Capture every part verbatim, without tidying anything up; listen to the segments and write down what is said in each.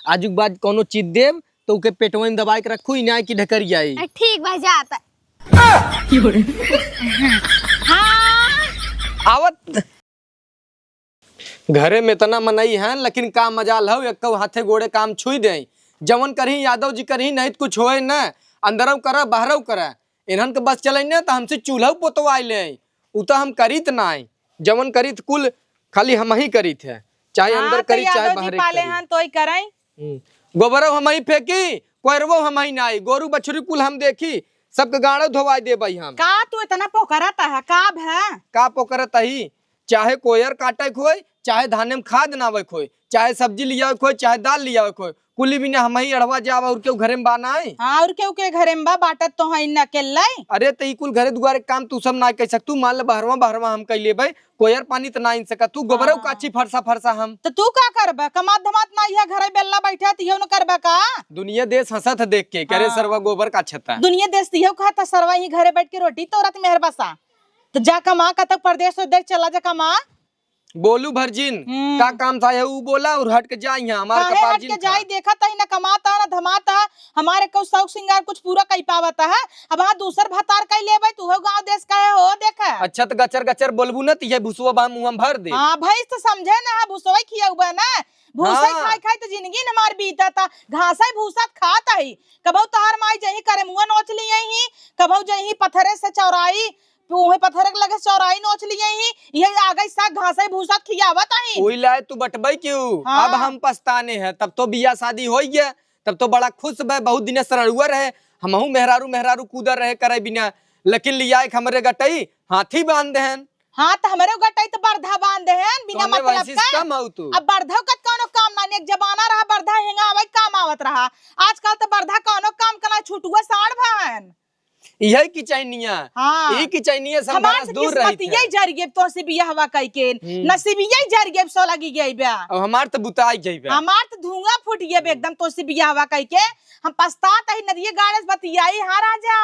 आजुक बाद कौनो चीज देब, तो ओके पेटवा में दबाए के रखू, ई ना कि ढकरियाई। अ, ठीक बा, जात। हाँ। आवत। घरे में इतना मनई हैं, लेकिन का मजाल हौ, एक्कौ हाथे गोड़े काम छुई देई। जवन करही यादव जी करही, नहीं त कुछ होए न। अंदरौ करा, बहरौ करा। इन्हन के बस चलै न, त हमसे चूल्हौ पोतवाई लेई। उ त हम करीत नाई। जवन करीत कुल खाली हमही करीत है, चाहे हाँ, अंदर तो करीत, चाहे यादव जी बाहरे पाले करीत। हैं, तोई करई। हम्म। गोबरौ हमही फेंकी, कोयरवौ हमही नाई, गोरू बछुरी कुल हम देखी, सबके गाड़ौ धोवाई देबई हम। का तू इतना पोकरत है, का भा? का पोकरत ही? चाहे कोयर काटे के होय, चाहे धाने में खाद नावे के होय, चाहे सब्जी लियावे के होय, चाहे दाल लियावे के होय, कुली बिना हमही अढ़वा जाब, और केहू घरे में बा नाई। हाँ, और केहू के घरे में बा, बाटत तो है न अकेले। अरे, त ई कुल घरे दुआरे के काम तू सब नाई कइ सकतू, मान ले बहरवा, बहरवा हम कइ लेबे, कोयर पानी त ना आन सकत, तू गोबरौ हाँ। काछी फरसा फरसा हम। त तू का करबे? कमात धमात ना, इहे घरे बेल्ला बैठे, त इहो न करबे का? दुनिया देश हंसत है देख के, करे हाँ। सरवा गोबर काछत है। दुनिया देश त इहो कहत है, सरवा यहीं घरे बैठ के रोटी तोरत मेहर बसा। त जा कमा, कतक परदेस उरदेस चला जा कमा। बोलू भर जिन, हम्म। का काम था यहू बोला और हट के जा यहाँ, हमार काहे कपार हट जिन के खा। जाई, देखत ही न कमात है, न धमात है, हमार एक्कौ शौक सिंगार कुछ पूरा कइ पावत है। अब हाँ दूसर भतार कइ लेबै, तू हो गाँव देश का है हो, देख। अच्छा, त गचर गचर बोलबू न, त ये भुसवा बा मुँह में भर दे। हाँ, भैंस त समझे न है, भुसवा खियौबे न, भूसा हाँ। खाई खाई त जिंदगी न हमार बीतत है, घासै भूसा खात ही। कबहू तोहार माई जहीं करे मुँह नोच लियई ही, कबहू जहीं पथरे से चौराई, उहे पथरे के लगे चौराई नोच लियई ही, इहे आगे साग घासै भूसा खियावत ही। ओही लाए तू बटबै क्यों? हाँ। अब हम पछताने हैं, तब तो बियाह शादी होइ गया, तब तो बड़ा खुश बे, बहुत दिन सरड़ुआ रहे, हमहू मेहरारू, मेहरारू कूदर रहे करे बिना, लेकिन लियाए के हमरे गटई हाथी बांध देहन। हाँ, त हमरे गटई त बरधा बांध देहन, बिना कौने मतलब भैंसी से का। कम हऊ तू? अब बरधा का कौनो काम ना, एक जमाना रहा बरधा हेंगा आवे काम आवत रहा, आजकल त बरधा कौनो काम का ना, छुटुआ साँड़ भन। इहे किचैनिया, हाँ। ई किचैनिया से हम हमार बरस से दूर रही किस्मतिये थे। जर गए तोसे बियाहवा कइके, हम्म। नसीबिये जर गए, सो लगी गई बा। अब हमार त बुताई गई बा। हमार त धुआं फूट गए बा एकदम तोसे बियाहवा कइके। हम पछतात ही नदिये गाड़े से बतियाई। हाँ राजा,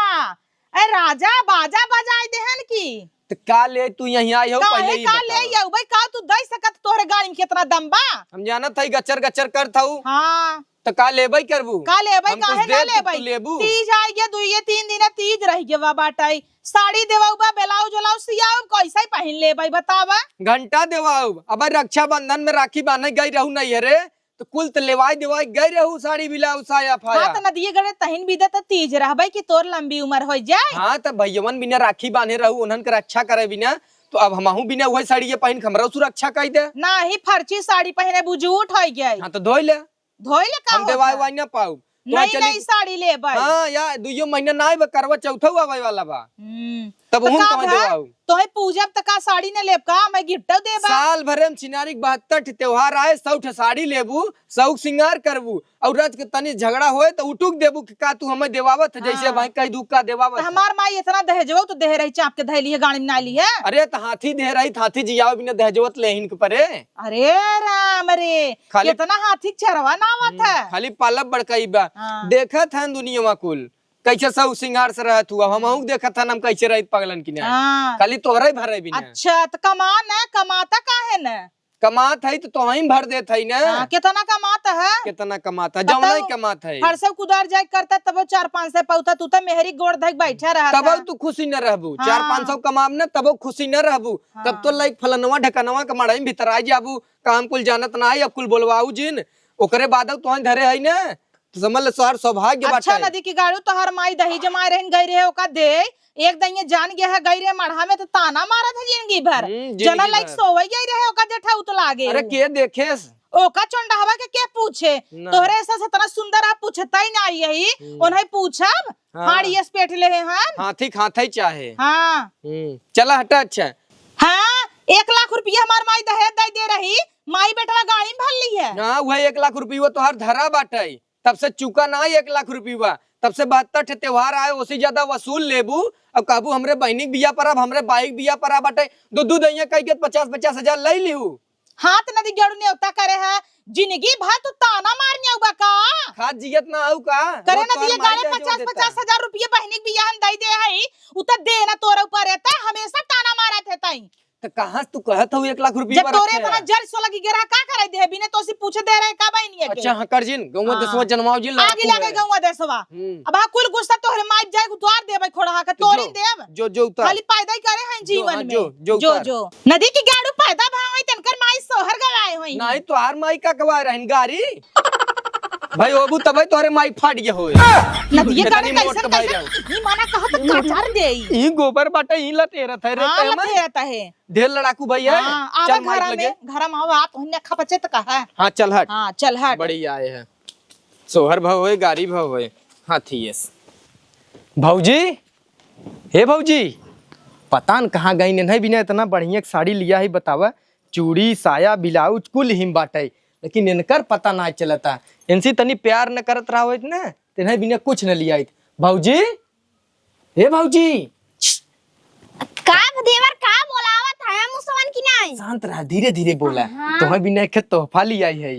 ए राजा, बाजा बजाई देहन की। त का ले तू यहीं आई हो काहे पहले ही का बतावा। ले आऊ भाई, का तू दे सकत, तोहरे गाड़ी में कितना दम बा? हम जानत हई गचर गचर करत हऊ। हाँ। त का लेबै करबू? का लेबै, हम काहे कुछ ना देब त लेबै? तू लेबू? तीज आइ गया, दुइये तीन दिन तीज रहि गया बा बाटै। साड़ी देवाऊ बा, ब्लाउज व्लाउज सियाऊ, कैसे पहिन लेबै बतावा? घंटा देवाऊ, अब रक्षाबंधन में राखी बांधे गई रहू नहीं है रे, त कुल त लेवाई देवाई गई रहू, साड़ी ब्लाउज साया फाया। हाँ, त नदिये गड़े तहिन बीदा त तीज रहबै कि तोर लंबी उम्र होइ जाए। हाँ, त भैयवन बिना राखी बांधे रहू, उन्हन के रक्षा करे बिना, त अब हमहू बिना वही साड़िये पहिन के हमरो सुरक्षा कई दे। नाही, फर्ची साड़ी पहिने बुझूठ होइ गई। हाँ, त धोई ले। धोइले का हम होत देवाई है? वाई ना पाऊ। तोहे नई चली नई साड़ी लेबै। हाँ, या दुइयो महीना ना आइबा, करवा चौथौ आवे वाला बा। हम्म। तब तो हम का तोहे भा? देवाऊ। तोहे पूजब त का साड़ी न लेब का? मैं गिफ्टौ देबा। साल भरे में छिनारी के बहत्तर ठे त्योहार आए, सौ ठे साड़ी लेबू, सौक सिंगार करबू, और रात के तनी झगड़ा होए त उटुक देबू कि का तू हमें देवावत है, जैसे हाँ। भाई कह दू का देवावत त है। हमार माई इतना दहेजवा तो देहे रही, चाप के धैली है, गाड़ी में ना ली है। अरे त हाथी देहे रही, त हाथी जियावे बिना दहेजवत लेहिन के परे। अरे राम रे, खाली कितना हाथी के चरवा नावत हम्म, है। खाली पालब बड़काई बा। हाँ। देखत हन दुनिया कुल, कैसे सौक सिंगार से रहत हुआ, हमहू देखत हन हम कैसे रहित पगलन की ना। हाँ। खाली तोहरे भरे बिना। अच्छा, त कमा न, कमाता काहे न? कमात है त तोहई भर देत है ना। हाँ, कितना कमात है? कितना कमात है? जौना ही बताओ, कमात है। हर सब कुदार जाए करता तब चार पाँच सौ पौता, तू तो मेहरी गोड़ धक बैठा रहत तब है। तू खुशी न रहबू। हाँ। चार पाँच सौ कमाब न, तब खुशी न रहबू। तब तो हाँ। लाइक फलनवा ढकनवा के मड़ई में भीतर आ जाबू। काम कुल जानत ना है, अब कुल बोलवाऊ जिन, ओकरे बाद तोहन धरे है ना, तो समझ ले, तोहार सौभाग्य अच्छा, बाटे। नदी के गाड़ू तोहार माई दही जमाए रहन गई रहे, ओका दे, एक दइये जान गया है, गई रहे मढ़ा में तो ताना मारत है जिंदगी भर। हम्म, जिंदगी जना लाइक भर। सोवई गई रहे, ओका जेठा उतला गए। अरे, के देखे? ओका चोंडहवा के, के पूछे? ना। तोहरे ऐसा से इतना सुंदर आप पूछता ही ना यही, हम्म। उन्हें पूछब? हाँ। हाड़ी एस पेट ले हैं हन। हाथी खात है चाहे। हाँ। हम्म, चला हटा, अच्छा। हाँ, एक लाख रुपया हमार माई दहेज दे दे रही, माई बेटवा गाड़ी में भर ली है। ना, वह एक लाख रुपया तोहार धरा बाटे, तब से चुका ना है एक लाख रुपया, तब से बहत्तर ठे त्योहार आए, ओसे ज्यादा वसूल लेबू। अब कहबू हमरे बहिनी के बिया पर, अब हमरे बाई के बिया पर बाटे, दो दो दइया कह के पचास पचास हजार ले लिहू। हाथ नदी गेड़ू नेवता करे है, जिंदगी भर तू ताना मार नेउबा का? खात जियत ना हऊ का? करे बहुत ना तोहार दिए माई गाड़े दहेजवा पचास देता। पचास हजार रुपये बहिनी के बियाह में दई दे है, उ त देना तोरा ऊपर रहता, हमेशा ताना मारत है ताई। तो कहाँ से तू कहत हऊ एक लाख रुपया जब तोरे इतना जर सो लगी गेरा का करे दे बिने तो सी पूछे दे रहे का बहिनिया के? अच्छा, हाँ, कर जिन, गौवा हाँ। देसवा जनमाओ जिन, लड़ाकू आगे लागे है। गौवा देसवा। हम्म। अब हाँ, कुल गुस्सा तोहरे माई जाए उतार देबे खोड़ा के, तोरे जो, देब। जो, जो उतार। खाली पैदा ही करे हैं जो, जीवन हाँ, में। जो, जो जो, उतार। जो। नदी की गाड़ू पैदा भा होई, तनकर माई सोहर गवाए होई। नहीं, तोहार माई का गवाए रहन गारी? भाई, होबू तबे तोहरे माई फाट गया होए। नदिये इतनी गाड़ू मोट कैसन, भाई कैसन? रहू। ई माना कहा तो काचार दे ई। ई गोबर बाटे, ई लतेरत है रे, हाँ, ते में। लतेरत है। ढेर लड़ाकू भैया है। हाँ, आवा चल माइक घरा लगे। में, घरा में आवा, आप हुन्ने खपचे त कहा। हाँ, चल हट। हाँ, चल हट। बड़ी आए है। सोहर भव होए, गारी भव होए। हाँ, थियस। भौजी, हे भौजी, पता न कहाँ गई, नहीं बिना इतना बढ़िया एक साड़ी लिया है, बतावा। चूड़ी, साया, ब्लाउज कुल हिम बाटे, लेकिन इनकर पता ना चलता। इनसे तनी प्यार न करत रहा होइत ना, तिन्हें बिना कुछ न लिया। भौजी, हे भौजी। का देवर, का बोलावत है मुसवन की नाई? शांत रहा, धीरे धीरे बोला। हाँ। तुम्हें बिना एक तोहफा लिया है।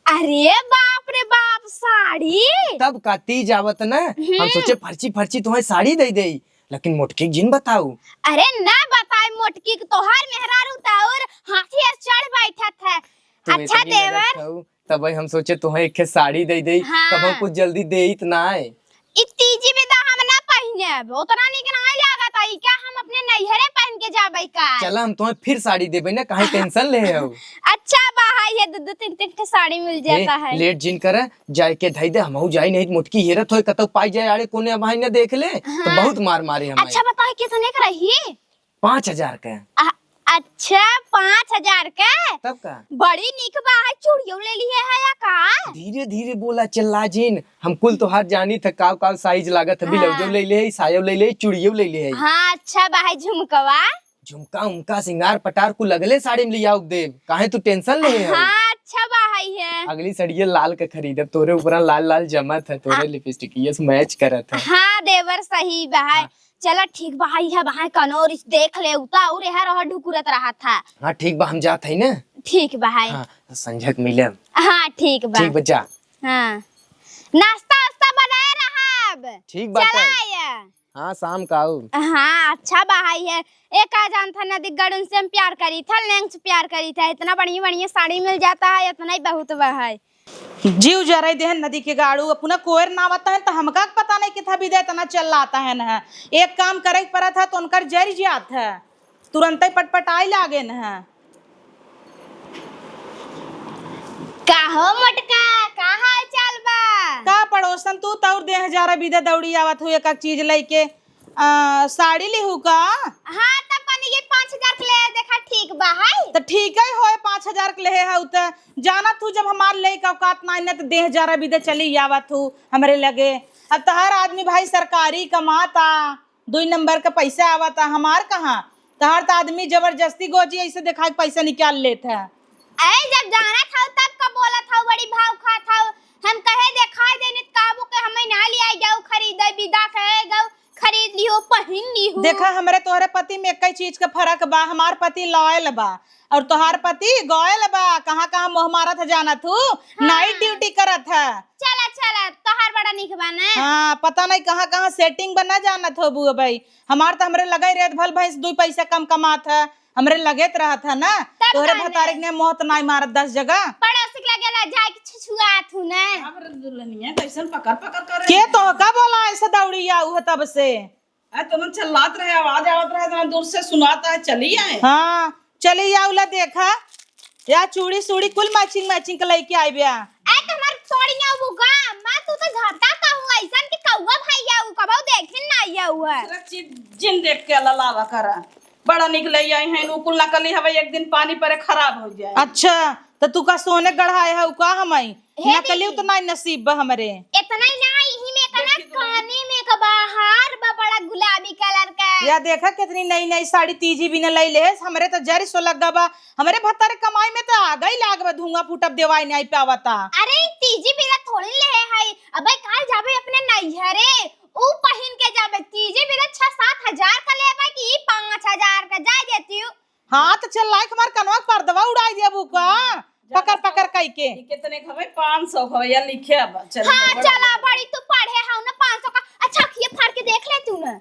अरे बाप रे बाप, साड़ी? तब का तीज आवत ना, हम हम्म। सोचे फर्ची फर्ची तुम्हें साड़ी दे दे, लेकिन मोटकी जिन बताऊ। अरे ना बताए मोटकी के, तोहार मेहरारू त और हाथी अस चढ़ बैठत है। तू अच्छा इतनी देवर। लगत हऊ, तब हम सोचे तुम्हें एक ठे साड़ी दे दे, हाँ। तब हम कुछ जल्दी दे इतना है। ई तीजी में तो हम ना पहिने, उतना निक नाई लागत है, ई क्या हम अपने नैहरे पहन के जाबे का? चला, हम तुम्हें फिर साड़ी देबे ना, काहे tension ले हो? अच्छा बा, हाय, ये दो दो तीन तीन ठे साड़ी मिल ए, जाता है। लेट जिन करे, जाए के धई दे, हमहू जाई नहीं, मोटकी हेरत होए, कतौ पाई जाए, आड़े कोने अब हाई न देख ले, तो हाँ। बहुत मार मारे हमें। अच्छा बताओ, कितने का रही? पाँच हजार के। आ, अच्छा, पाँच हजार के? तब का? बड़ी निक बा है, चूड़ियो ले लिए है या का? धीरे धीरे बोला, चिल्ला जिन। हम कुल तोहार जानी थ, काव काव size लागत है, हाँ। ब्लाउजो ले ले, सायो ले ले, चूड़ियो ले ले। हाँ, अच्छा बा है झुमकवा। झुमका उमका सिंगार पटार कुल अगले साड़ी में लियाउ देब, काहे तू tension ले हो? हाँ, अच्छा बा है। अगली सड़िये लाल के खरीदब, तोरे ऊपरा लाल लाल जमत है, तोरे आ- lipstick ये से match करत है। हाँ देवर, सही बा है। हाँ। चला ठीक बा, हाय है बा, हाय कनौर इस देख ले, उता और यहाँ रह ढुकुरत रहा था। हाँ ठीक बा, हम जात है ना। ठीक बा, हाय। हाँ, संझक मिले। हाँ ठीक बा। ठीक बा, जा। हाँ, नाश्ता वास्ता बनाए रहब। ठीक बा, चला तब। आया। हाँ, शाम का आऊ। हाँ, अच्छा बा, हाय है। एक आ जान था नदी गड़ुन से हम प्यार करी था, लेंग से प्यार करी था, इतना बढ़िया बढ़िया साड़ी मिल जाता है, इतना ही बहुत बा है। जीव जराई देहन नदी के गाड़ू, अपना कोयर नावत है, त हमका पता नहीं किथा बिदे इतना चिल्लात है न। एक काम करे के परत है, तो उनकर जरि जात है, तुरंते पटपटाई लागे न है। का हो मोटका, का हाल चाल बा? का पड़ोसन, तू तौर देह जरा बिदे दौड़ी आवत हु, एक एक चीज लइके। आ, साड़ी लिहू का? हाँ, तब कनी ये पाँच हजार के ले, देखा ठीक बा, है? त ठीक है, होए, पाँच हजार के लेहे हऊ त। जानत हू, जब हमार लेके औकात नाई न, त देह जरा बिदे चली आवत हू हमरे लगे। अब तहार आदमी भाई सरकारी कमाता, दुई नंबर के पैसा आवता, हमार कहाँ? तहार त आदमी जबरदस्ती गोजी ऐसे देखा के पैसा निकाल लेत है। ऐ, जब जानत हऊ, तब का बोलत हऊ, बड़ी भाव खात हऊ। हम कहे देखाई देने त काबू के हमें ना लियाई जाऊ, खरीदे बिदा कहे गऊ। खरीद लिहो, पहिन लिहो। देखा, हमरे तोहरे पति में एक्कै चीज के फरक बा। हमार पति loyal बा और तोहार पति गोयल बा। कहाँ कहाँ मोह मारत है जानत हू? हाँ। Night duty करत है। चला, चला, तोहार बड़ा निक बा ना। हाँ, पता नहीं कहाँ कहाँ setting बा, ना जानत होबू अबई। हमार त हमरे लगई रेत भल भैंस दुई पैसा कम कमात है। हमरे लगे त रहत है ना, तब तोहरे का भतारे ने? के मोह त नाई मारत दस जगह। पड़ोसी के लगे ला जाए के छुछुआत हूँ ना। अब रे दुल्हनिया कैसन पकड़ पकड़ कर के रही। तोहका बोला ऐसे दौड़ी आऊ है तब से? अरे तुम चिल्लात रहे, आवाज आवत रहे, इतना दूर से सुनाता है, चली आए। हाँ, चली आऊ ला देखा, या चूड़ी सूड़ी कुल matching matching के लइके आइबे। ए, त हमार तोड़िया वो गा, माँ तू तो घाटा का हूँ, ऐसन के कौआ भाई आऊ, कबहू देखिन ना आऊ है। दूसरा चीज जिन देख के ललावा करा। बड़ा निक ले आई हैं, उ कुल नकली हवे, एक दिन पानी परे खराब हो जाए। अच्छा, त तू का सोने गढ़ाए है, उ का हमई? हे नकली दीदी। उतना ही नसीब बा हमरे। इतना ही ना, इही में का ना, देखी तो काने में का बाहर बा, बड़ा गुलाबी colour का। या देखा कितनी नई नई साड़ी तीजी बिना लई ले, हमरे त जरी सो लग बा। हमरे भत्तर कमाई में त आगई लाग बा, धुआं फूटब देवाई नहीं पावता। अरे तीजी बिना थोड़ी ले है, अबे काल जाबे अपने नैहरे, ऊ पहिन के जाबे, तीजे बिना छह सात हजार का लेबे कि ई पाँच हजार का? जाए देती हूँ। हाँ, त चल लाइक हमार कनवा के पर्दवा उड़ाई देबू का? पकड़ पकड़ कई के। ई कितने खवे? पाँच सौ खवे या लिखे अब। चल, हाँ, बड़ा चला, बड़ी तू पढ़े हऊ ना, पाँच सौ का। अच्छा, अखिए फाड़ के देख ले तू ना।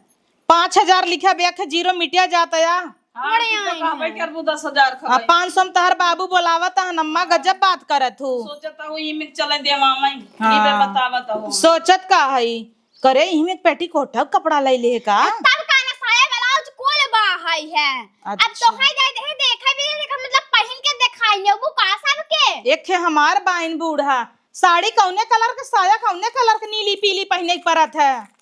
पाँच हजार लिखे, बेख zero मिटिया जाता या। हाँ, बड़े तू तो आए कहबे हैं। करबू दस हजार अब खवाई। पाँच सौ में तहर बाबू बोलावत हन, अम्मा गजब बात करत हूँ। सोचत हूँ ई में चले देवा मैं, हाँ। ई बे बतावत हूँ। सोचत का हई? करे इही में पेटीकोट कपड़ा ले ले का? तब का ना, साया ब्लाउज कुल बा हई है। अब अच्छा। तो हई दे दे, देखे भी देखे, मतलब पहिन के देखाई लेबू का सबके? एक ठे हमार बाइन बूढ़ा, साड़ी कौने कलर के, साया कौने कलर के, नीली पीली पहिने के परत है।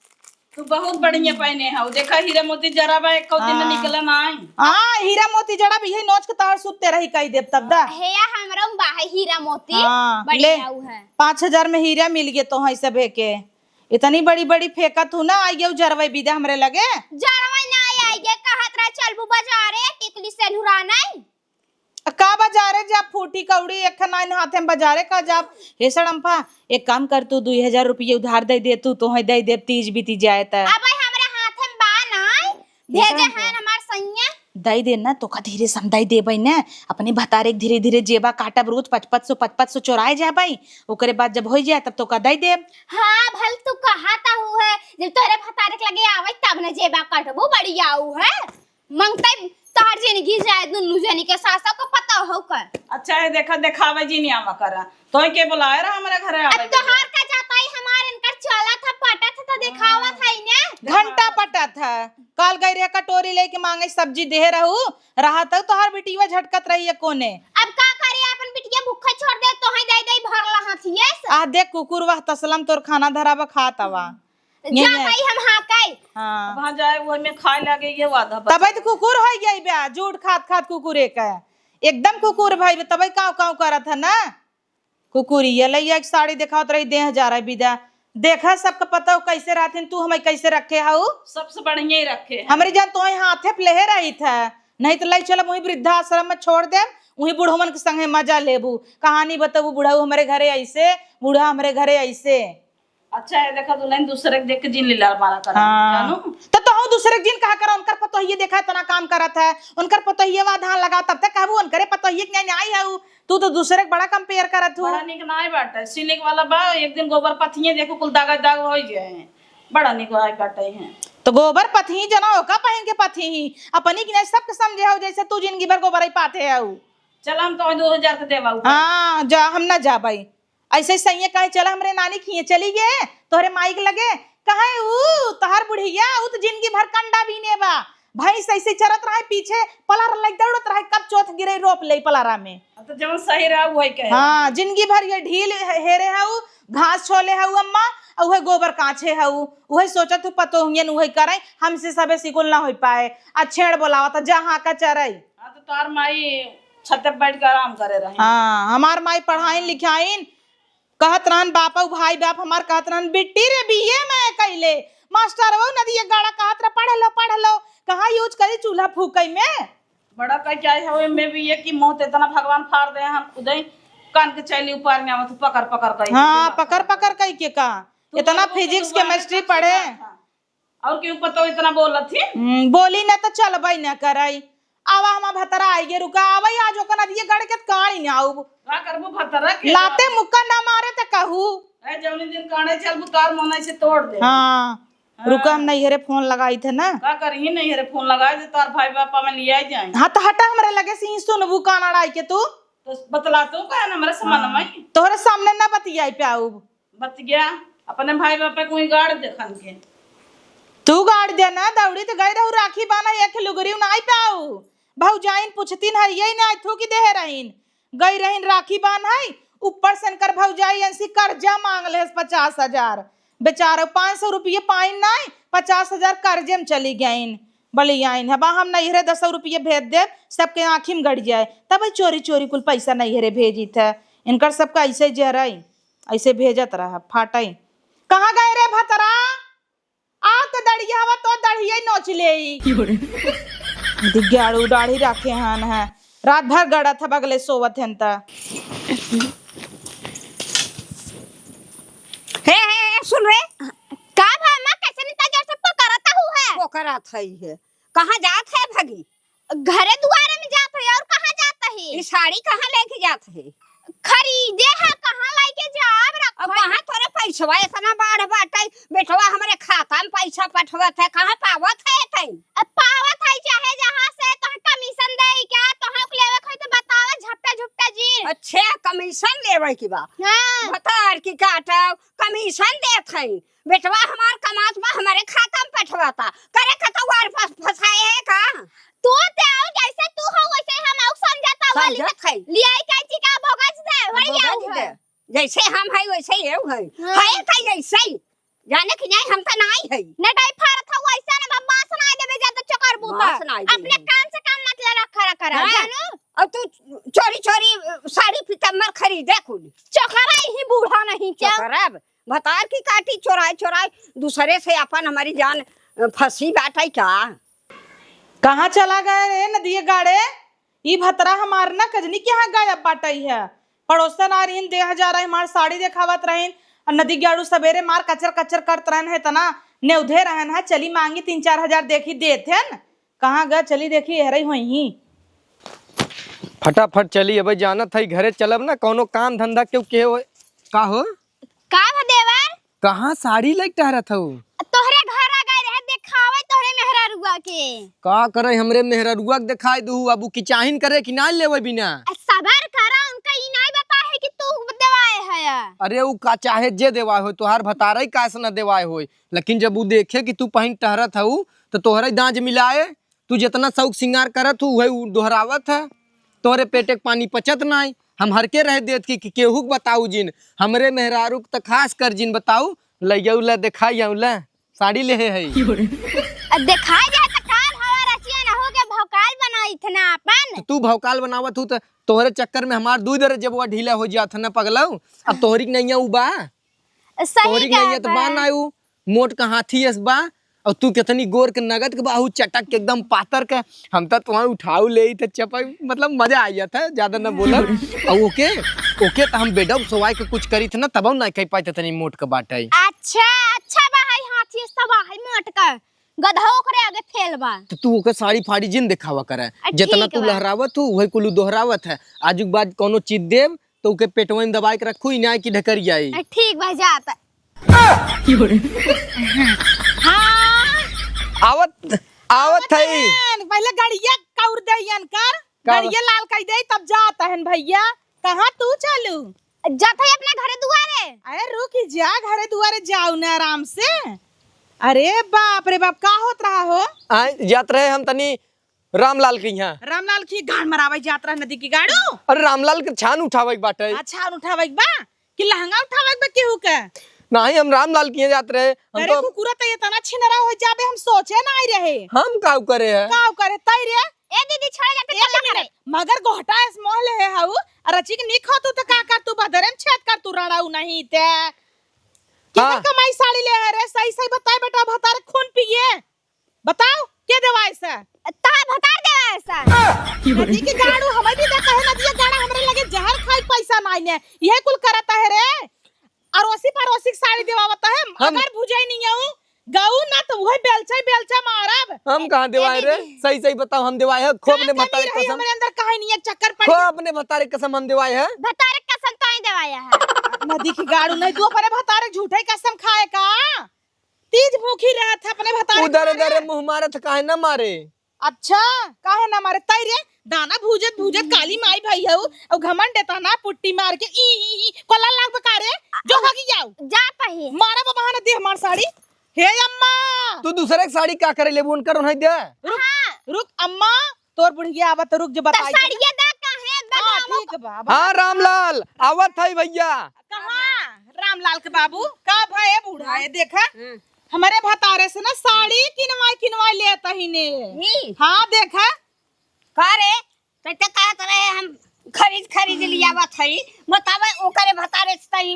तू बहुत बढ़िया पहिने हऊ। देखा हीरा मोती जरा बा, एको दिन हाँ। निकले नाई। हाँ, हीरा मोती जरा भी यही नोच के तहर सुत्ते रही कही देब तब दा। हे या हमरा में बा है हीरा मोती, हाँ, बढ़िया ले। ऊ है। पाँच हजार में हीरा मिल गए तो है सभे के। इतनी बड़ी बड़ी फेंकत हूँ ना, आई गए जरवे बिदा हमरे लगे। जरवे ना आई, आई गए, कहत रहे चलबू बाजारे, टिकली से नुरा नहीं। आ का बाजारे जा फूटी कौड़ी, एक नाइन हाथे में बाजारे का जाब। हे सड़म्फा, एक काम कर, तू दुई हजार रुपये उधार दे दे, तू तोहे दे दे, तीज बीती जाए त। अब भाई हमरे हाथे में बा नाई, भेजे हैं हमार सैया। दे दे ना, तोका धीरे से हम दे देबै ने, अपने भतारे के धीरे धीरे जेबा काटब, रोज पचपच सौ, पचपच सौ चोराए जाबै, ओकरे बाद जब हो जाए तब तोका दे देब। हाँ, भल तू कहा ता हूँ है, जब तोहरे भतारे के लगे आवे तब न जेबा काटबू, बड़ी आऊ है। मंगतई तोहर जिंदगी जाए दुन्नू जनी के, सासो को पता हो कर। अच्छा है, देखा, देखावे जी नहीं आवा करा। तोय के बुलाए रहा हमरे घरे अब आवे के? तोहार का जाता ही, हमार इनकर चला था, पटा था तो देखावा था इन्हें। घंटा पटा था। काल गई रहे कटोरी लेके मांगे, सब्जी देहे रहू, रहा तक तोहार बिटिया झटकत रही है कोने। अब का करे, अपन बिटिया भूखे छोड़ दे, तोहे दे दे भरला हाथिये से। आ देख कुकुर, वह तसलम तोर खाना धरावा खात आवा। ये, जा ये। भाई, हम हाँ कई। हाँ। अब हाँ जाए, वो में खाए लगे, ये वादा बता। तबे तो कुकुर हो गई बे, झूठ खात खात कुकुर एक है। एकदम कुकुर भाई बे, तबे काव काव करत है ना। कुकुर ये ले एक साड़ी दिखावत रही, दे हजार है बिदा। देखा सबके पता हो कैसे रहथिन, तू हमें कैसे रखे हऊ? सबसे बढ़िया ही रखे हैं। हमरी जान तोहे हाथे पे लेहे रही था, नहीं तो ले चलब वही वृद्धाश्रम में छोड़ देब, वही बुढ़वन के संगे मजा लेबू, कहानी बतबू, बुढ़ऊ हमरे घरे ऐसे, बूढ़ा हमरे घरे ऐसे। अच्छा है, देखा दुल्हन दूसरे के देख के जिन लीला मारा करा, हाँ। जानू? तो तोहू दूसरे के जिन कहा करा, उनकर पतोहिए देखा इतना काम करत है, उनकर पतोहिए वा धान लगा, तब तक कहबू उनकरे पतोहिए के न्याय, न्याय है उ। तू तो दूसरे के बड़ा compare करत हूँ। बड़ा निक नाय बाटे, सिलिक वाला बा, एक दिन गोबर पथिए देखो कुल दागा दाग हो जाए, बड़ा निक आय बाटे हैं। तो गोबर पथी जना ओका पहिन के पथी ही, अपनी के न्याय सबके समझे हो, जैसे तू जिंदगी भर गोबर ही पाथे हऊ। चल हम तो दो हजार के देवा ऊपर। हाँ, जा हम ना जाबई। ऐसे सैये कहे, "चला हमरे नानी खिए चली गे, तोहरे माई के लगे।" कहे, "ऊ तोहार बुढ़िया, ऊ तो जिंदगी भर कंडा बीने बा। भैंस ऐसे चरत रहे पीछे, पलार लग दौड़त रहे, कब चोथ गिरे रोप ले पलारा में।" अब तो जवन सही रहा, वही कहे। हाँ, जिंदगी भर ये ढील हे-, हेरे हऊ, घास छोले हऊ अम्मा, और वही गोबर कांचे हऊ, वही सोचत हूँ पतोहियन वही करे, हमसे सबे सिकुल ना हो पाए। आ छेड़ बोलावत, "जा हाँ का चरई।" हाँ, तो तोहार माई छत पे बैठ के आराम करे रही। हाँ, हमार माई पढ़ाइन लिखाइन, कहत रहन बापा, उ भाई बाप हमार कहत रहन, "बिट्टी रे बीए में कैले, मास्टर वो नदिया गाड़ा कहत रह, पढ़ लो, पढ़ लो, कहाँ use करी चूल्हा फूकई में?" बड़ा कह के आई हवे में भी ये कि मौत इतना भगवान फाड़ दे, हम खुदे कान के चैली ऊपर में आवत पकड़ पकड़ कही। हाँ, पकड़ पकड़ कही के का? तू इतना तो physics, chemistry पढ़े। और क्यों पता इतना बोलत ही? हम्म, बोली ना तो चलबई ना करई। आवा हमार भतरा आई गे, रुका, आवा, आज ओकर नदिये गड़ के काढ़ी ना आऊ। का करबू भतरा के? लाते मुक्का ना मारे त कहू। ए, जौनी दिन काढ़े चलबू, तार मोना से तोड़ दे। हाँ, हाँ। रुका, हम नैहरे फोन लगाई थे ना। का करही नैहरे फोन लगाई थे, तार भाई बापा में लिया जाए। हाँ, तो हटा हमरे लगे से ही सुनबू कान अड़ाई के तू। तो बतला तू का ना, हमरा समझ में। हाँ। तोहरे सामने ना बतियाई पाऊ। बच गया, अपने भाई बापा को ही गाड़ दे खन के। तू गाड़ दे ना, दौड़ी तो गई रहू राखी बांधा, एक लुगरी ना आई पाऊ। भौजाइन पूछतीन है, यही ना आई थूकी देहे रहीन। गई रहीन राखी बांध है, ऊपर से इनकर भौजाई इनसे कर्जा मांग ले पचास हजार। बेचारे पाँच सौ रुपये पाइन नाई, पचास हजार कर्जे में चली गईन। बलियाइन है, बा हम नैहरे दस सौ रुपये भेज देब, सबके आँखी में गड़ जाए। तब चोरी चोरी कुल पैसा नैहरे भेजी थे। इनकर सबका ऐसे जरई। ऐसे भेजत रहा, फाटई। कहाँ गए रे भतरा? आओ तो दढ़िया हवा, तो दढ़िया ही नोच लेई। दिग्गाड़ू दाढ़ी रखे हन है, रात भर गड़त है बगले सोवत हन त। हे, हे, हे, सुन रे। का भा अम्मा, कैसे नहीं ताजा सबको करता हूँ है? वो करत है ही है। कहाँ जात है भगी? घरे दुआरे में जात है, और कहाँ जात है? ई साड़ी कहाँ लेके जात है? खरीदे है, कहाँ लेके जाब, रखो अब है। कहाँ तोरे पैसवा इतना बाढ़ बाटे, बेटवा हमरे खाता में पैसा पठवत है, कहाँ पावत है तैं? अब पावत है चाहे जहाँ से, कहाँ की बा। हाँ। भतार की काटव, कमीशन देत हई। बेटवा हमार कमात बा, हमरे खाता में पठवाता। करे कतवार फस-, फसाए है का? तू ते आउ, जैसे तू हो, वैसे हम आउ समझता वाली। समझत है। लियाई कैंची का भोगस दे, वही आउ भोगस है। दे। जैसे हम है, वैसे ये है। हाँ। है का ऐसे ही? जाने कि नहीं, हम तो नाई है। न डाई फारत हो, वैसे न बा, बांस नाई देबे, ज्यादा चकर बूता। बांस नाई देबे। अपने कान से काम मत लड़ा खड़ा करा, हाँ। जानू? और तू चोरी चोरी, अ, साड़ी पीताम्बर खरीदे कुल। चोकरा ही बूढ़ा नहीं क्या? चोकरा अब भतार की काटी चोराई चोराई दूसरे से अपन हमारी जान, अ, फंसी बाटै का? कहाँ चला गए रे नदिया गाड़े? ई भतरा हमार ना कजनी के यहाँ गायब बाटै है। पड़ोसन आ रहीन, दे हजार आई, हमार साड़ी देखावत रहीन। और नदी गाड़ू सबेरे मार कचर कचर करत रहन है, इतना नेउधे रहन है, चली मांगी तीन चार हजार देखी देत हन। कहाँ ग चली देखी, एहरई होइहीं। फटाफट चली, अबे जानत है घरे चलब ना, कौनो काम धंधा क्यों के हो। का हो? का हो देवर? कहाँ साड़ी लइके टहरत हऊ? तोहरे घर आ गए रहे देखावे तोहरे मेहरारुआ के। का करे हमरे मेहरारुआ के देखाई दू, अब उ किचाहिन करे कि ना लेवे बिना? आ, सबर करा, उनका ई नाई बताए है कि तू देवाए है। अरे उ का चाहे जे देवाए होई, तोहार भतारई काहे से ना देवाए होई, लेकिन जब उ देखे कि तू पहिन टहरत हऊ, तो तोहरे दांज मिलाए। तू जितना शौक सिंगार करत हू, उहे उ दोहरावत है। तोहरे पेटे के पानी पचत नाई। हम हर के रह देत कि, कि केहू के बताऊ जिन, हमरे मेहरारू के त खास कर जिन बताऊ। लइयऊ ला, देखाई आऊ ला, साड़ी लेहे है। अब देखाई जाए त काल हवा रचिया ना हो के भौकाल बनाई थे ना अपन। तो तू भौकाल बनावत हू त तोहरे चक्कर में हमार दू दर जबवा ढीला हो जात है ना पगलऊ। अब तोहरी के नैया उ बा। सही तोहरी के नैया त बा। बा ना उ। मोट का हाथी अस बा, और तू कितनी गोर के नगद के बाहू चटक के एकदम पातर के, हम तो तुम्हारा उठाऊ ले ही थे चपक, मतलब मजा आ जाता है, ज्यादा ना बोलब। और ओके, ओके तो हम बेडम सोवाई के कुछ करी थे ना, तब ना कह पाए तनी मोट के बाटे। अच्छा, अच्छा बा, हाय हाथी अस बा, हाय मोट का, गधा ओकरे आगे फेल बा। तो तू ओके साड़ी फाड़ी जिन दिखावा करे, अ, जितना ठीक तू बा। लहरावत हो, वही कुल दोहरावत है। आजुक बाद कोनो चीज देब, तो ओके पेटवा में दबाए के रखू, इनाय की ढकरियाई। अ, ठीक बा, जात। हाँ। आवत, आवत आवत हई। हन, पहले गड़िया कौर दे इनकर, का? गड़िया लाल कई दे, तब जात हन भैया। कहाँ तू चलू? जात है अपने घरे दुआरे। अरे रुक जा, घरे दुआरे जाऊ ना आराम से। अरे बाप रे बाप, का होत रहा हो? आए, जात रहे हम तनी रामलाल के यहाँ। रामलाल की गाड़ मरावे जात रहा नदी की गाड़ू। अरे रामलाल के छान उठावे के बाटे। हाँ, छान उठावे के बा कि लहंगा उठावे के बा केहू के? नहीं, हम रामलाल के यहाँ जात रहे। हम अरे तो कुकुरा तो ये तना छिनरा हो जाबे, हम सोचे ना आई रहे। हम काऊ करे है? काऊ करे तई रे? ए दीदी, छोड़ जाते, ए चल दीदी, करे। मगर गोहटा इस मोहले है हाउ, और रचिक नी खातू तो का कर तू बदरे में छेद कर तू रड़ाऊ नहीं ते। हाँ। किधर कमाई साड़ी ले है रे? सही सही बताए बेटा, भतार खून पिए। बताओ, के देवाए सा? तार भतार देवाए सा। नदी के गाड़ू, हमें भी देता है नदिया गाड़ा, हमरे लगे जहर खाई पैसा नाई ने। यह कुल करता है रे। अड़ोसी पड़ोसी के साड़ी देवावता है, हम अगर भुजाई नहीं आऊ, गऊ ना तो वह बेलचा ही बेलचा मारब। हम कहाँ देवाए रे? दीदी। सही सही बताओ, हम देवाए है? खूब अपने भतारे कसम। हमरे अंदर काहे नहीं एक चक्कर पड़ गया? खूब अपने भतारे कसम हम देवाए है। भतारे कसम तो ही देवाए है। नदी की गाड़ू नहीं, तू अपने भतारे झूठे कसम खाए का? तीज भूखी रहत है अपने भतारे उधर के उधर मारे। मुँह मारत काहे ना मारे? अच्छा, काहे ना मारे? तई रे, दाना भूजत भूजत काली माई भाई हऊ, और घमंड देता ना पुट्टी मार के ई, ई, ई, कोला लाग बका रे, जो भागी जाओ। जा पही। मारा बाबा ना दे हमार साड़ी। हे अम्मा। तू दूसरे के साड़ी का करे लेबू, उनकर उन्हें दे। रुक, हाँ। रुक अम्मा, तोर बुढ़िया आवत, रुक जो तो बताई। साड़िया दा काहे हाँ, बदनाम ठीक बा। हाँ, रामलाल, आवत है भैया। कहाँ? रामलाल के बाबू, का भए बूढ़ा है, देखा? हम्म। हमरे भतारे से ना साड़ी किनवाई, किनवाई लेत ही ने। ही। हाँ, देखा? का रे? तो ते कहत रहे हम खरीद, खरीद लियावत हई। बतावे ओकरे भतारे से तई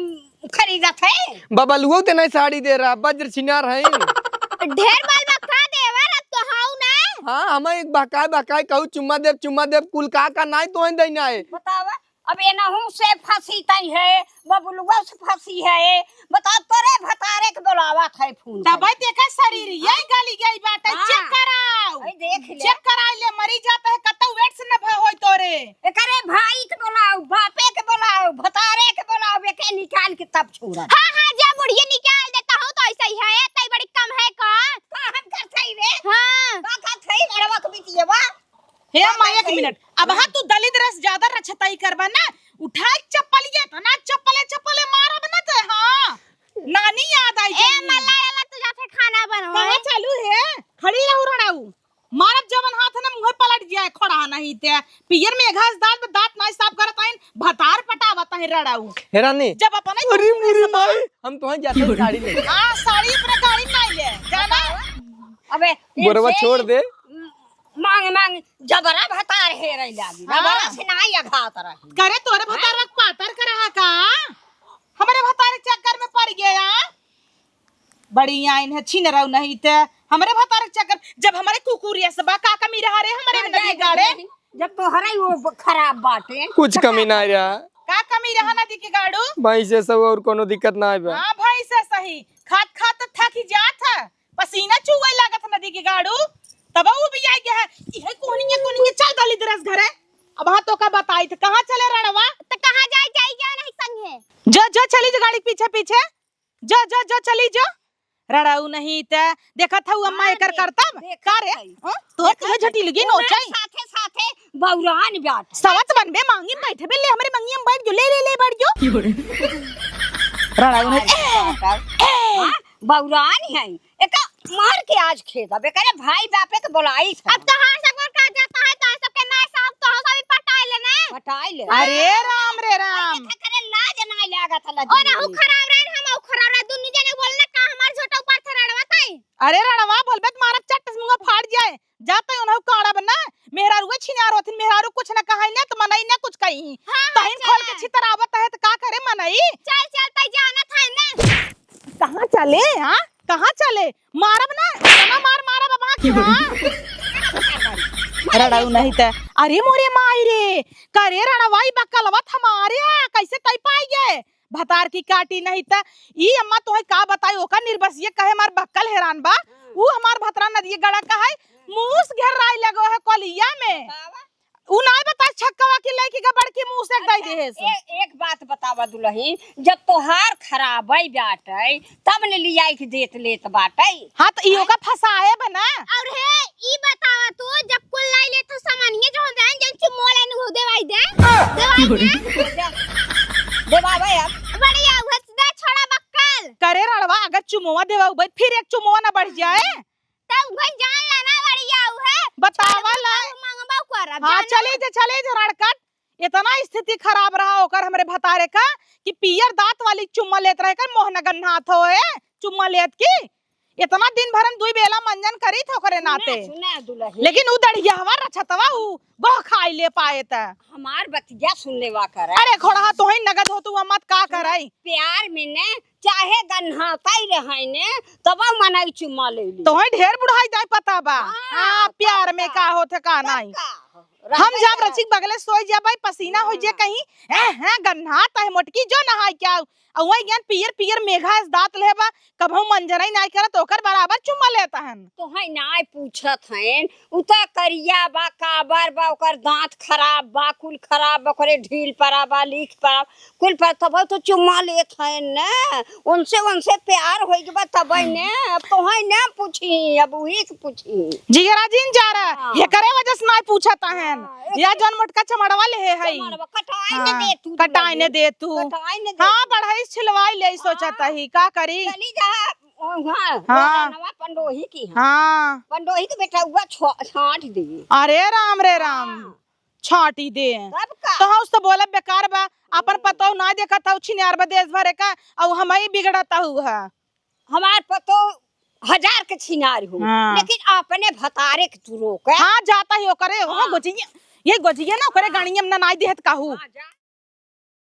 खरीदत है। बबलुओ ते नहीं साड़ी दे रहा, वज्र छिनार है। ढेर बाल बा का देवर, अब तो हाउ ना। हाँ, हम एक बहकाए, बहकाए कहू चुम्मा देब, चुम्मा देब, कुल का का नाई तो देना है। बतावा, अब एनहू से फंसी तई है, बबलुआ से फंसी है। बताओ, तोरे भतारे के बोलावत है फोन तब करके। देखा शरीर ये गली गई बात है, हाँ। चेक कराओ। अरे देख ले। चेक कराई ले, मरी जाता है, कतौ वेट से न भ-, होई तोरे। एकरे भाई के बोलाओ, बापे के बोलाओ, भतारे के बोलाओ, एके निकाल के तब छोड़ा। हाँ, हाँ, जब बुढ़िया निकाल देता हो तो ऐसा ही है, तई बड़ी कम है का? का हम करत हई रे? हाँ। का करत हई, लड़वा के बिटिया बा? हे का अम्मा, करत एक हई? मिनट। अब हाँ, तू दलिद्र से ज्यादा रछताई करबा ना, उठाई चप्पलिया, तना चप्पले चप्पले मारब न ते, हाँ। नानी याद आई ए, जाई। मल्ला, एला तू जाते खाना बनवा। कहाँ चालू है? खड़ी रहू रड़ाऊ। मारब जवन हाथ न मुँहे पलट जाए, खड़ा नहीं ते। पियर में घास दाल में दांत नाई साफ करत आइन, भतार पटावत है रड़ाऊ। हे रानी। जब अपने अरे मुरी माई, हम तोहे जाते साड़ी ले। हाँ, साड़ी अपना गाड़ी में नाई ले। जाना? अबे, बोरवा इनसे छोड़ दे। मांग मांग जबरा भतार हेरै लागी। हाँ। जबरा से ना या घात रही। करे तोरे भतार वक पातर कर रहा का? हमरे भतार के चक्कर में पड़ गया। बड़ी आइन है छिनरऊ नहीं ते। हमरे भतार के चक्कर, जब हमरे कुकुरिया से बा, का कमी रहा रे हमरे में नदी गाड़े? जब तोहरा ही वो ब-, खराब बाटे। कुछ कमी ना रहा। का कमी रहा नदी के गाड़ू? भैंसे सब और कोनो दिक्कत ना बा। हाँ, भैंसे सही। खात खात थक ही जात है। पसीना चुए लागत नदी के गाड़ू, तब उ भी आई गया है। इहे कोहनिया कोहनिया चल दली दरस घरे। अब हाँ तो का बताई थे, कहाँ चले रणवा? तो कहाँ जाई, जाई गया नहीं संगे? जो, जो चली जो गाड़ी के पीछे पीछे, जो, जो, जो चली जो। रड़ाऊ नहीं ते देखत हऊ अम्मा हाँ, एकर देख, करतब? देखत का रे? हई। हाँ? तोर देखत तुहे हई। झटी लगी उन्हें नोचाई। साथे साथे बौरान बाटे। सवत बनबे मांगी में बैठे बे, ले हमरे मंगिया में बैठ जो, ले, ले, ले बैठ जो। रड़ाऊ नहीं। ए, ए। हाँ? बौरान है, एका मार के आज खेदब, एकरे भाई बापे के बोलाई था। अब तोहार सब का जाता है, तोहार सब के माय साहब तोहार सब भी पटाई ले ना। पटाई ले। अरे राम रे राम। अरे करे लाज ना लागत है, और रहू खराब रहे, हम खराब रहे, दुन्नु जने बोलना का हमार झोटा ऊपर से रड़वा ताई। अरे रड़वा बोलबे त मारब चट्ट से मुंह फाड़ जाए। जाते उन्हें काड़ा बना, मेहरारू छिनार होथिन, मेहरारू कुछ न कहाई ना, त मनई ना कुछ कही। हाँ, हाँ, तहिन खोल के चल। छितरावत है, त का करे मनई? चल, चल, तई जानत है ना। कहाँ चले, हाँ? कहाँ चले? मारब ना, इतना मार मारब अब, हाँ, कि हाँ? रड़ाऊ नहीं त, अरे मोरे माई रे, करे रड़वाई बकलवत हमारे, कैसे तई पाई गए? भतार की काटी नहीं त। ई अम्मा तोहे का बताई, ओकर निर्बसिये कहे हमार बक्कल हैरान बा। हाँ। ऊ हमार भतरा नदिये गड़ा का है, मूस घेर्राई लगो है कोलिया में। बतावा। ऊ नाई बता छक्कवा की लइकी का बड़की मूस एक दई देहे से। ए-, एक बात बतावा दुलही, जब तोहार खराबई बाटई, तब ने लियाई के देत लेत बाटई। हाँ, त इहो का फसाए बना। और हे, ई बतावा तू, जब कुल लाई ले तो सामानिये जो हो जाए, जन चुम्मो लेने हो देवाई दे। देवाई दे। देवावे अब। बढ़िया, उहे से दे, छोड़ा बक्कल। करे रड़वा, अगर चुम्मवा देवा उबे, फिर एक चुम्मवा ना बढ़ जाए। तब उहे जान लेना, बढ़िया उहे। बतावा ला। मंगबा करब, हाँ, जान चले ले। जे, चले जे रड़कट। इतना स्थिति खराब रहा ओकर हमरे भतारे का कि पियर दांत वाली चुम्मा लेत रहे कर मोहन गन्हात होए, चुम्मा लेत की। इतना दिन भर हम दुई बेला मंजन करी थे ओकरे नाते। सुना, सुना दुलही। लेकिन उ दढ़िया हवा रछतवा उ गोह खाई ले पाए त। हमार बतिया सुन लेवा करे। अरे खोड़हा तोही नगद हो तू मत का करई। प्यार में ने चाहे गन्हाताई रहे ने तब मनई चुम्मा ले ली। तोही ढेर बुढ़ाई जाए पता बा। हाँ, हाँ, प्यार में का होत है का नाई। हम जाब रचिक बगले सोई जाब भाई, पसीना हो जे हाँ। कहीं, हैं, हैं, गन्हात है मोटकी जो नहाई क्या। अउ वही ज्ञान पियर पियर मेघा अस दांत लेबा, कबहू मंजरई नाई करत, ओकर बराबर चुम्मा लेत हन। तोहई नाई पूछत हन, उ त करिया बा, काबर बा, ओकर दांत खराब बा, कुल खराब बा, ओकरे ढील परा बा, लीख परा, कुल पर तब तो चुम्मा लेत हन न, उनसे, उनसे प्यार होई के बा तब न, अब तोहई ना पूछी, अब उही के पूछी। जिगरा जिन जा रहा, हाँ। एकरे वजह से नाई पूछत हन। हाँ, या जौन मोटका चमड़वा लेहे हई। चमड़वा कटाई ने हाँ, दे तू, कटाई ने दे तू। कटाई ने दे हाँ, तू। बढ़ई छिलवाई ले सोचत हाँ। ही, का करी? चली जा, ओ, हाँ, हाँ। नवा पंडोही की हाँ। हाँ। पंडोही के बेटा हुआ छो-, छांट दे। अरे राम रे राम, हाँ। छांटी दे। तब का? तो हाँ, उस तो बोला बेकार बा, अपन हम्म। पतोह ना देखत हऊ, छिनार बा देश भरे का, अउ हमई बिगड़त हऊ है। हमार पतोह हजार के छिनार हो, हाँ। लेकिन अपने भतारे के तू रोक। हाँ, जाता ही ओकरे, हाँ। हाँ, गोजिया, ये गोजिया ना ओकरे हाँ। गाड़िया में ना नाई देहत काहू। हाँ, जा।